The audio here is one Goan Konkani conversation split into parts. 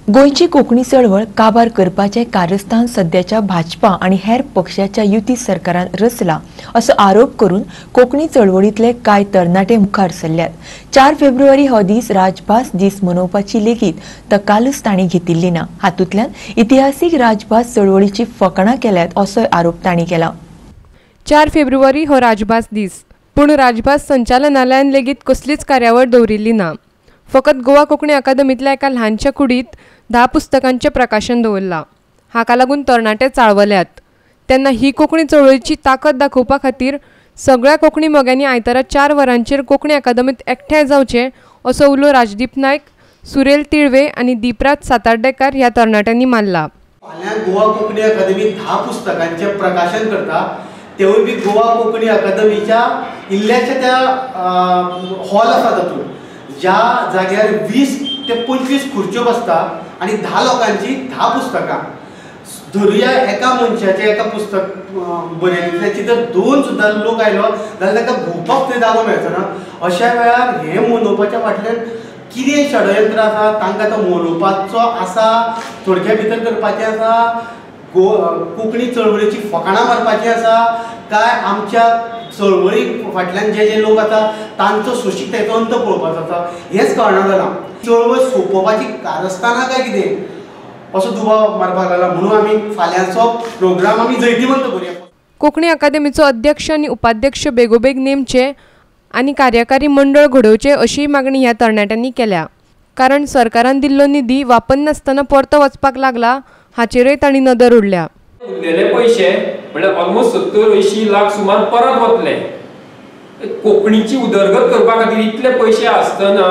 गोंयची कोंकणी चळवळ काबार करपाचें कारस्थान सद्याच्या भाजपा आनी हेर पक्षाच्या युती सरकारान रचला असो आरोप करून कोंकणी चळवळींतले कांय तरणाटे मुखार सरल्यात. 4 फेब्रुवारी हो दीस राजभास दीस मनोवपाची लेगीत तकालस तांणी घेतिल्ली ना. हातूंतल्यान इतिहासीक राजभास चळवळीची फकाणां केल्यात असोय आरोप तांणी केला. 4 फेब्रुवारी हो राजभास दीस, पूण राजभास संचालनालयान लेगीत कसलीच कार्यावळ दवरिल्ली ना. फकत गोवा कोंकणी अकादमींतल्या एका ल्हानशा कुडींत 10 पुस्तकांचें प्रकाशन दवरलां. हाका लागून तरणाटे चाळवल्यात. तेन्ना ही कोंकणी चळवळीची ताकद दाखोवपा खातीर सगळ्या कोंकणी मोग्यांनी आयतारा 4 वरांचेर कोंकणी अकादमींत एकठांय जावचें असो उलो राजदीप नायक, सुरेल तिळवे आनी दीपराज सातार्डेकार ह्या तरणाट्यांनी मारला. फाल्यां गोवा कोंकणी अकादमी 10 पुस्तकांचें प्रकाशन करता, तेवूय बी गोवा कोंकणी अकादमीच्या इल्ल्याच्या त्या हॉल आसा तातूंत, ज्या जाग्यार 20 ते 25 खुर्च्यो बसता आनी 10 लोकांची 10 पुस्तकां. धरुया एका मनशाचें एका पुस्तक बरयल्ल्याची जर 2 सुद्दां लोक आयलो जाल्यार तांकां भोंवपाक थंय जागो मेळचो ना. अशा वेळार हें मनोवपाच्या फाटल्यान कितें षडयंत्र आसा, तांकां तो मनोवपाचो आसा, थोडक्या भितर करपाचें आसा, कोंकणी चळवळीची फकाणां मारपाची आसा, काय आमच्या चळवळी फाटल्यान जे जे लोक आसा तांचो सोंशीकतायेचो अंत पळोवपाचो आसा, हेंच कळना जालां. चळवळ सोंपोवपाची कारस्थानां काय कितें असो दुबाव मारपाक लागला, म्हणून आमी फाल्यांचो प्रोग्राम आमी जैतिवंत करुया. कोंकणी अकादमीचो अध्यक्ष आनी उपाध्यक्ष बेगोबेग नेमचे आनी कार्यकारी मंडळ घडोवचें अशीय मागणी ह्या तरणाट्यांनी केल्या. कारण सरकारान दिल्लो निधी वापरनासतना परतो वचपाक लागला हाचेरय तांणी नदर उडल्या. उरलेले पयशे म्हणल्यार ऑलमोस्ट 70-80 लाख सुमार परत वतले. कोंकणीची उदरगत करपा खातीर इतले पयशे आसतना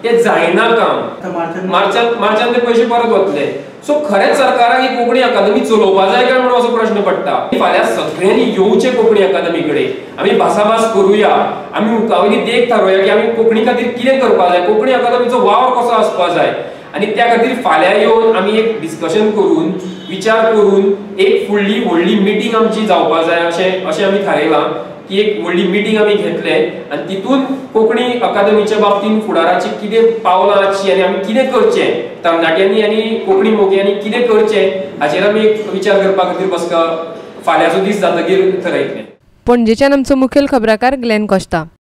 ते जायना काम, मार्चान ते पयशे परत वतले. सो खरेंच सरकाराक ही कोंकणी अकादमी चलोवपा जाय काय म्हणून असो प्रश्न पडटा. फाल्यां सगळ्यांनी येवचें कोंकणी अकादमी कडेन, आमी भासाभास करुया, आमी मुखावयली देख थारोवया की आमी कोंकणी खातीर कितें करपा जाय, कोंकणी अकादमीचो वावर कसो आसपा जाय. आनी त्या खातीर फाल्यां येवन आमी एक डिस्कशन करून, विचार करून एक फुडली व्हडली मिटींग आमची जावपा जाय अशें अशें आमी थारायलां की एक व्हडली मिटींग आमी घेतले आनी तितून कोंकणी अकादमीच्या बाबतींत फुडाराची कितें पावलां आसची आनी आमी कितें करचें, तरणाट्यांनी आनी कोंकणी मोग्यांनी कितें करचें हाचेर आमी एक विचार करपा खातीर बसका फाल्यांचो दीस जातकीर थरयतले. पणजेच्यान आमचो मुखेल खबराकार ग्लॅन कोस्ता.